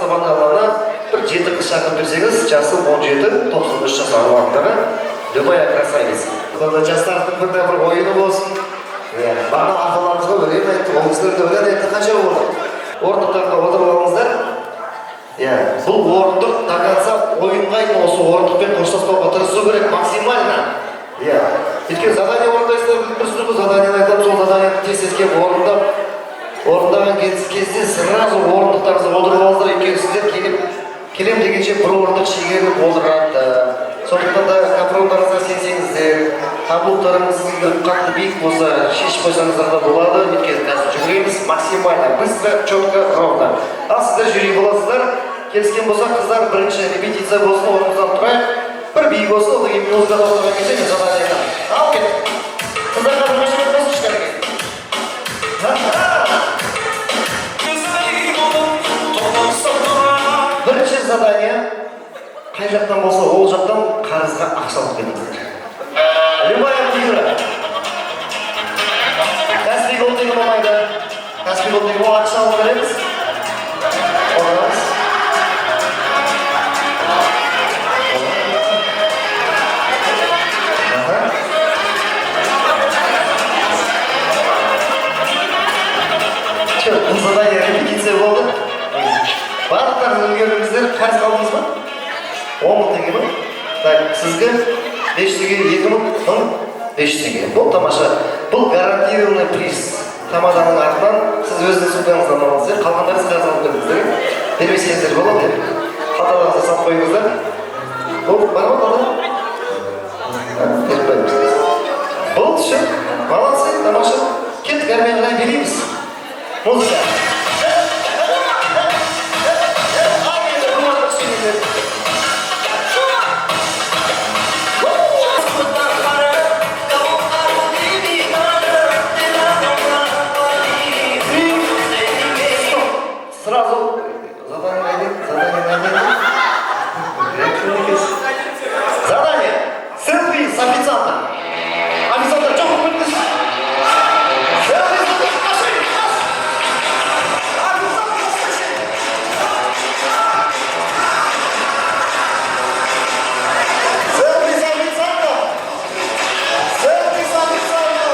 Асабаның алаңына бір жеті қыз шақырып берсеңіз, жасы 17-93 жас аралығындағы любая красавица. Сонда жастардың бір бір ойыны болсын. Иә, бағана апаларымызға өлең айтты, ол кісілер де өлең айтты, қанша болды? Орындықтарға отырып алыңыздар. Иә, бұл орындық до конца ойынға дейін осы орындықпен қоштаспауға тырысу керек максимально. Иә, өйткені задание орындайсыздар, біліп тұрсыздар ғой, заданиені айтамын, сол заданиені тез тез келіп орындап, орындаған кезде сразу орындықтарыңызға отырып алыңыздар, өйткені сіздер келіп келем дегенше бір орындық шегеріліп отырады. Сондықтан да капрондарыңызға сенсеңіздер, каблуктарыңыз қатты биік болса, шешіп қойсаңыздар да болады, өйткені қазір жүгіреміз максимально быстро, четко, ровно. Ал сіздер жюри боласыздар. Келіскен болса, қыздар, бірінші репетиция болсын, орнымыздан тұрайық, бір би болсын, одан кейін музыка тоқтаған кезде мен задание айтамын. Ал кеттік. Қыздарға бір қошемет болсыншы, кәдімгі. Аха! Бірінші задание: қай жақтан болса, ол жақтан қарызға ақша алып келіңіздер. Любая фигура. Каспий Голд деген болмайды. Каспий Голд деген ол ақша алып береміз. Отырамыз. Аха. Че, бұл задание репетиция болды. Барлықтарыңыз үлгердіңіздер. Қарыз қалдыңыз ба? 10 000 теңге ма? Так, сізге 500 теңге, 2000, 1500 теңге. Бұл тамаша. Бұл гарантированный приз. Тамаданың артынан сіз өзіңіз сумкаңыздан алыңыз, иә? Қалғандарыңыз қарыз алып келдіңіздер. Бермесеңіздер болады, иә? Қалталарыңызға салып қойыңыздар. Бұл бар ма қалда? Беріп қойыңыз. Болды, все. Молодцы, тамаша. Кеттік, әрмен қарай билейміз. Музыка. Ал енді бір орындық сүймеңдер. Стоп. Сразу задание найдем, задание найдем. Задание. Селфи с официантом. Официанттар жоқ болып кеттіңіз. Селфи с официантом. Официант, настоящий. Селфи с официантом. Селфи с официантом.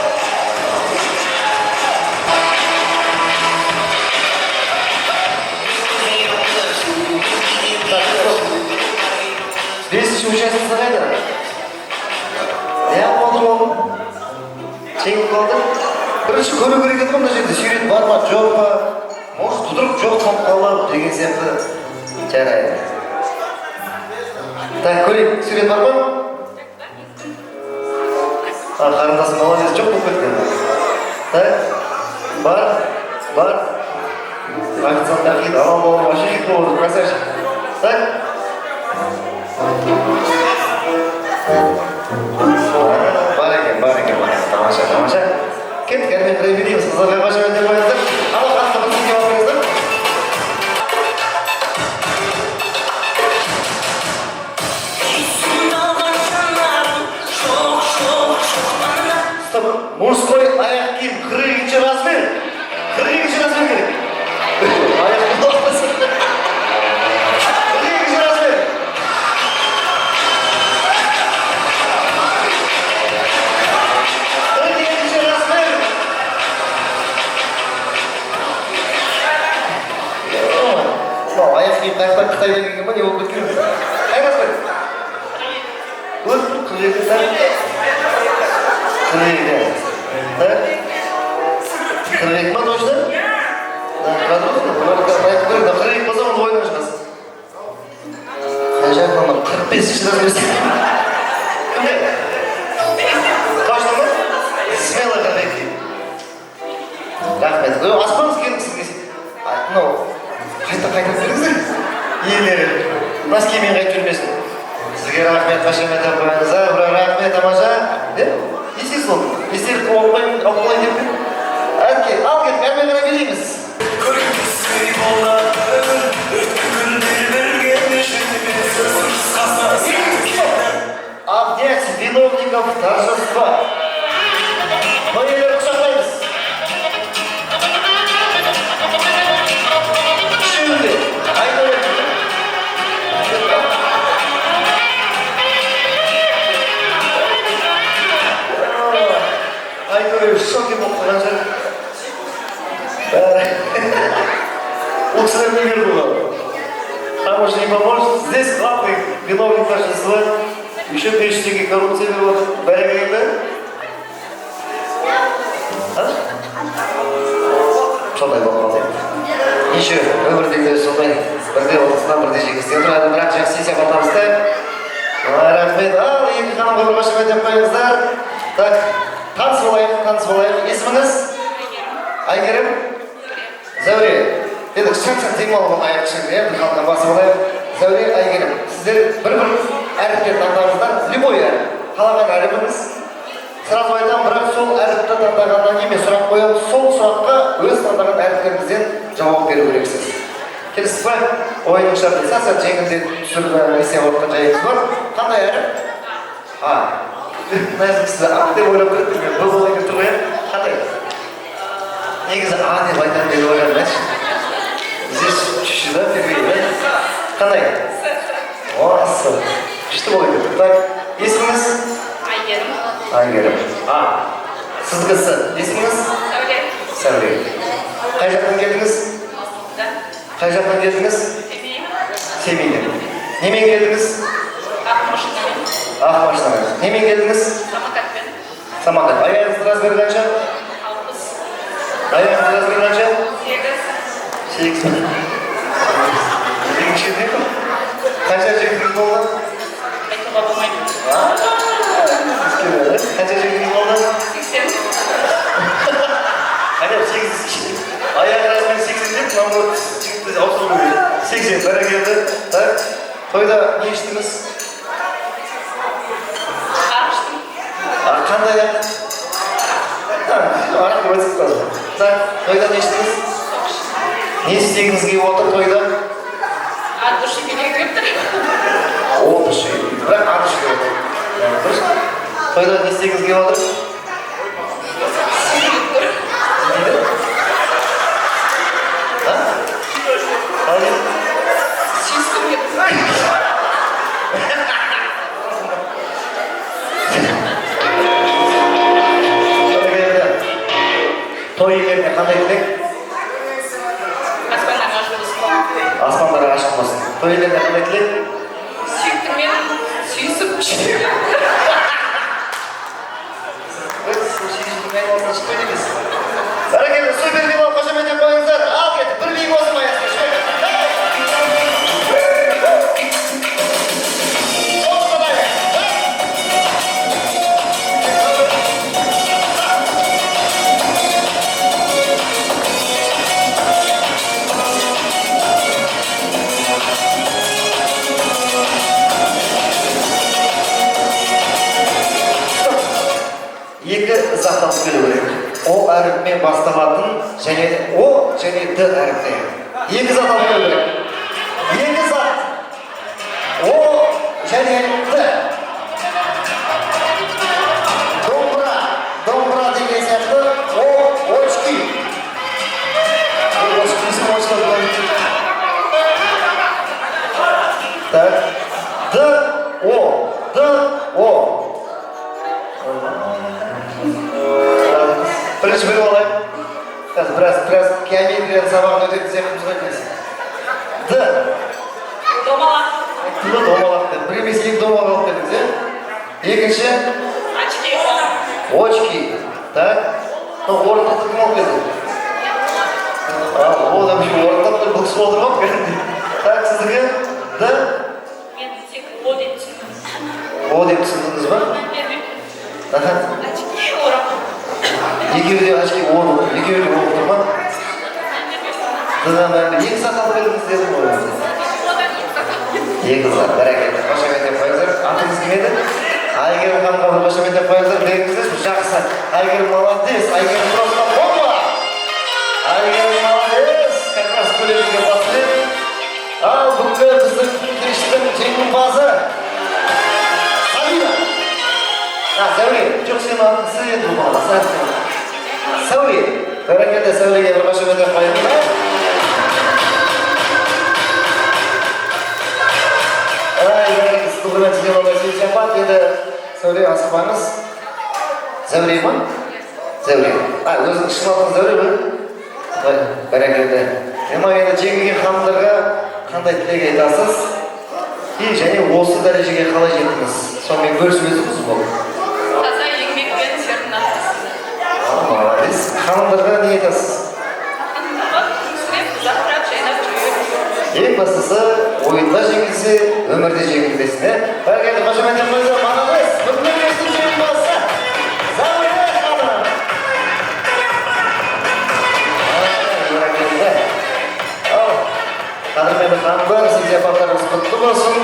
Так, стоп. Бесінші участница қайда? Неғып отыр ол? Жеңіліп қалды. Бірінші көру керек еді ғой, мына жерде сурет бар ма, жоқ па? Может, вдруг жоқ болып қалып деген сияқты. Жарайды. Так, көрейік, сурет бар ма? А, қарындасым молодец, жоқ болып кеткен. Так, бар, бар. Официант хит, анау мынау вообще хит болып отыр, красавчик. Так. Бар екен, бар екен, бар екен. Тамаша, тамаша. Кеттік, әрмен қарай билейміз. Қыздарға қошемет деп қойыңыздар. Анау қатты бір сілкеп алып қойыңыздар. Стоп. Мужской аяқ киім 42 размер. 42 размер керек. Аяқ киім болмаса. 42 размер. 42 размер. Мынау аяқ киім қай жақтан, Қытайдан келген ба, не болып кеткен? Қай размер? Өз 42, так? 42. Так? 42 ма точно? Да, тұра тұрыңыз, олар аяқ көрейік, мына 42 болса, онда ойдан шығасыз. Қай жағынан мынау 45 размер? Кімде? Точно ма? Смело 42. Рахмет. Аспаңыз, келіңіз сізге. Мынау қайта қайтарып беріңіздер. Иелері носкимен қайтып жүрмесін. Сізге рахмет, қошемет деп қойыңыз. А, бір рахмет, тамаша. Е? Не істейсіз ол? Естелік алып қояйын, алып қалайын деп пе? Әке, ал кеттік, әрмен қарай билейміз. Обнять виновников торжества. Той иелерін құшақтаймыз. Үшеуін де. Айта бер. шоке болып қалған шығар. Бәрі. Ол кісілер не берді ғой? Там уж не поможет. Здесь главный виновник торжества. Еще 500 теңге коррупция беріп отыр. Бәрекелді. А? Сондай болып қалды енді. Неше өмірде де сондай, бірде ұтысынан, бірде жеңістен тұрады, бірақ жақсы есеп табысты. Рахмет. Ал екі ханымға бір қошемет қойыңыздар. Так, таныс болайық, таныс болайық. Есіміңіз? Әйгерім. Зәуре. Енді сәт демалып алайық кішкене, иә, бір қалпына басып алайық. Зәуре, Әйгерім, сіздер бір бір әріптер таңдаңыздар, любой әріп, қалаған әріпіңіз. Сразу айтамын, бірақ сол әріпті таңдағаннан кейін мен сұрақ қоямын, сол сұраққа өз таңдаған әріптеріңізден жауап беру керексіз. Келістік па? Ойынның шарты сәл сәл жеңілдетіп түсіріп есеп отқан жайымыз бар. Қандай әріп? А. Нәзік сіз А деп ойлап тұрып, мен Б болайын деп тұр ғой, иә? Қандай? Негізі А деп айтамын деп ойладым, айтшы. Здесь чуть-чуть, да, впервые, да? Қандай? О, С. Күшті болайын деп тұр. Так, есіміңіз? Әйгерім. Әйгерім. А. Сіздікі С. Есіміңіз? Сәуле. Сәуле. Қай жақтан келдіңіз? Да. Қай жақтан келдіңіз? Семей. Семейден. Немен келдіңіз? Ақ машинамен. Ақ машинамен. Немен келдіңіз? Самокатпен. Самокат. Аяғыңыздың размері қанша? 60. Аяғыңыздың размері қанша? 8. 8. Ең кішкентай ғой. Қанша жігітіңіз болды? Айтуға болмайды. А, қанша жігітіңіз болды? 80. Қане, 8. Аяқ размері 80 деп, мынау жігітті ауыстыру керек. 80, бәрекелді. Так, тойда не іштіңіз? Арақ іштім. А, қандай ақ? Арақ деп айтсақ қазір. Так, тойда не іштіңіз? Не істегіңіз келіп отыр тойда? От души билегім келіп тұр. От души. Бірақ от души деп отыр. Дұрыс. Тойда не істегіңіз келіп отыр? Сүйгім тұр. Не дейді? А? Қалай дейді? Сүйіскім келіп тұр. Бәрекелді. Той иелеріне қандай тілек? Аспандар ашық болсын. Аспандары ашық болсын. Той иелеріне қандай тілек? Сүйіктіммен сүйісіп. Сүйістің айналасынан шықпайды екенсіз. Бәрекелді, супер финал, қошеметтеп қойыңыздар. Ал кеттік, бір биік болсын аясында. Давай! Сол қадайық. Екі зат алып келу керек. О әріпімен басталатын және О және Д әріпіне. Екі зат алып келу керек. Екі зат. О және Д. Домбыра. Домбыра деген сияқты О, очки. Очки, очки. Так. Д, О. Д, О. Бірінші біліп алайық. Қазір біраз геометрияның сабағын өтетін сияқтымыз ғой қазір. Д. Домалақ. Д домалақ деп. Бір емес, екі домалақ алып келдіңіз, иә? Екінші? Очки. Очки. Так. Ну, орындықты кім алып келді? А, о, да, еще орындық бұл кісі отыр ғой кәдімгідей. Так, сіздікі? Д. Мен тек О деп түсіндім. О деп түсіндіңіз ба? Аха. Очки орап. Екеуі де очки О, екеуі де О тұр ма? Д-дан бәрі. Екі зат алып келдіңіз дедім ғой енді. Одан екі зат. Екі зат, бәрекелді. Қошеметтеп қойыңыздар. Атыңыз кім еді? Әйгерім ханымға бір қошеметтеп қойыңыздар. Беріңіздерші, жақсы. Әйгерім молодец. Әйгерім просто бомба. Әйгерім молодец. Как раз көлемізге басып еді. Ал бүгінгі біздің кештің жеңімпазы Сабина. А, Сәуле. Жоқ, сенің атың С еді бұл бағана. Сәуле. Бәрекелді, Сәулеге бір қошеметтеп қойыңыздар. Ай, бәрекелді, сізді құрметті сізден ондай сөз жаппады. Енді Сәуле, асықпаңыз. Зәуре ма? Зәуре. А, өзіңіз шын атыңыз Зәуре ме? Ой, бәрекелді. Мынау енді жеңілген ханымдарға қандай тілек айтасыз? И және осы дәрежеге қалай жеттіңіз? Сонымен бөлісіп өтсеңіз болды. Таза еңбекпен тердің арқасында. А, молодец. Ханымдарға не айтасыз? Ханымдарға күлімсіреп, жарқырап, жайнап жүре беру. Ең бастысы, ойында жеңілсе, өмірде жеңілмесін, иә? Бәрекелді, қошеметтеп қойыңыздар. Молодец. Бүгінгі кештің жеңімпазы Зәуре ханым. Бәрекелді. Ал, қадірменді ханымдар, сізге апаттарыңыз құтты болсын.